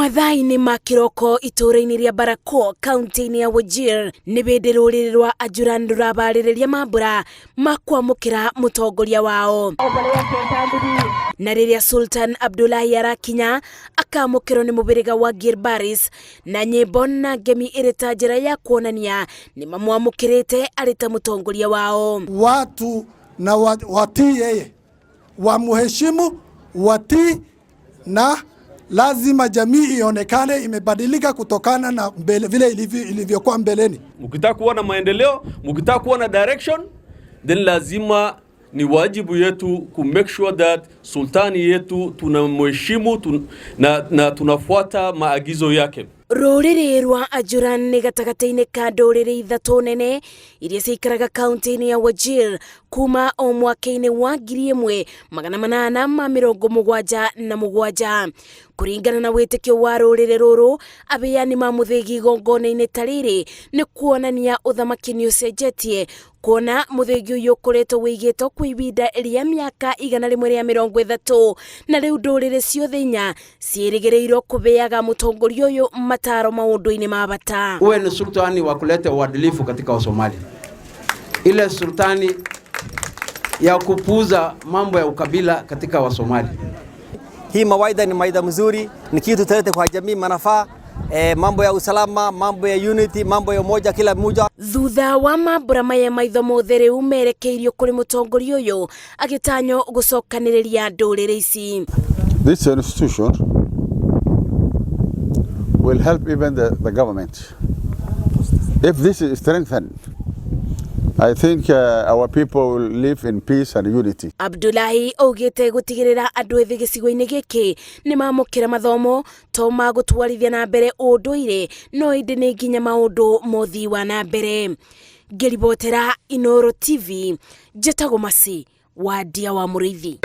Mathaa-inĩ ma kĩroko itũũra-inĩ rĩa Barakoo kaunti-inĩ ya Wajir nĩ hĩndĩ rũrĩrĩ rwa Ajuran rũrabarĩrĩria mambura ma kwamũkĩra mũtongoria wao. Na rĩrĩa Sultan Abdullahi arakinya akamũkĩrwo nĩ mũhĩrĩga wa Girbaris na nyĩmbo na ngemi ĩrĩ ta njĩra ya kuonania nĩ mamwamũkĩrĩte arĩ ta mũtongoria wao. Watu na watii yeye, wamuheshimu, watii na lazima jamii ionekane imebadilika kutokana na mbele, vile ilivyokuwa mbeleni. Mkitaka kuona maendeleo, mkitaka kuona direction, then lazima ni wajibu yetu ku make sure that sultani yetu tunamheshimu na tunafuata maagizo yake. Rũrĩrĩ rwa Ajuran nĩ gatagatĩ-inĩ ka ndũrĩrĩ ithatũ nene iria cikaraga kaunti-inĩ ya Wajir kuma o mwaka-inĩ wa 1877. Kũringana na wĩtĩkio wa rũrĩrĩ rũrũ, abeani ma mũthĩgi igongona-inĩ ta rĩrĩ nĩ kuonania ũthamaki nĩ ũcenjetie, kuona mũthĩgi ũyũ ũkoretwo wĩigĩtwo kwa ihinda rĩa mĩaka 130, na rĩu ndũrĩrĩ ciothe inya ciĩrĩgĩrĩirwo kũbeaga mũtongoria ũyũ mataro maũndũ-inĩ ma bata. Uwe ni sultani wa kuleta uadilifu katika Wasomali, ile sultani ya kupuuza mambo ya ukabila katika Wasomali. Hii mawaidha ni mawaidha mzuri, ni kitu talete kwa jamii manufaa, mambo ya usalama, mambo ya unity, mambo ya umoja kila mmoja. Thutha wa mambura maya, maitho mothe rĩu merekeirio kũrĩ mũtongoria ũyũ agĩtanywo gũcokanĩrĩria ndũrĩrĩ ici. This institution will help even the government. If this is strengthened, I think our people will live in peace and unity. Abdullahi augĩte gũtigĩrĩra andũ ethĩ gĩcigo-inĩ gĩkĩ nĩ mamũkĩra mathomo to ma gũtwarithia na mbere ũndũire, no ĩndĩ nĩ nginya maũndũ mothii wa na mbere. Ngĩribotera Inoro TV, njĩtagwo Masi wa Ndia wa Mũrĩithi.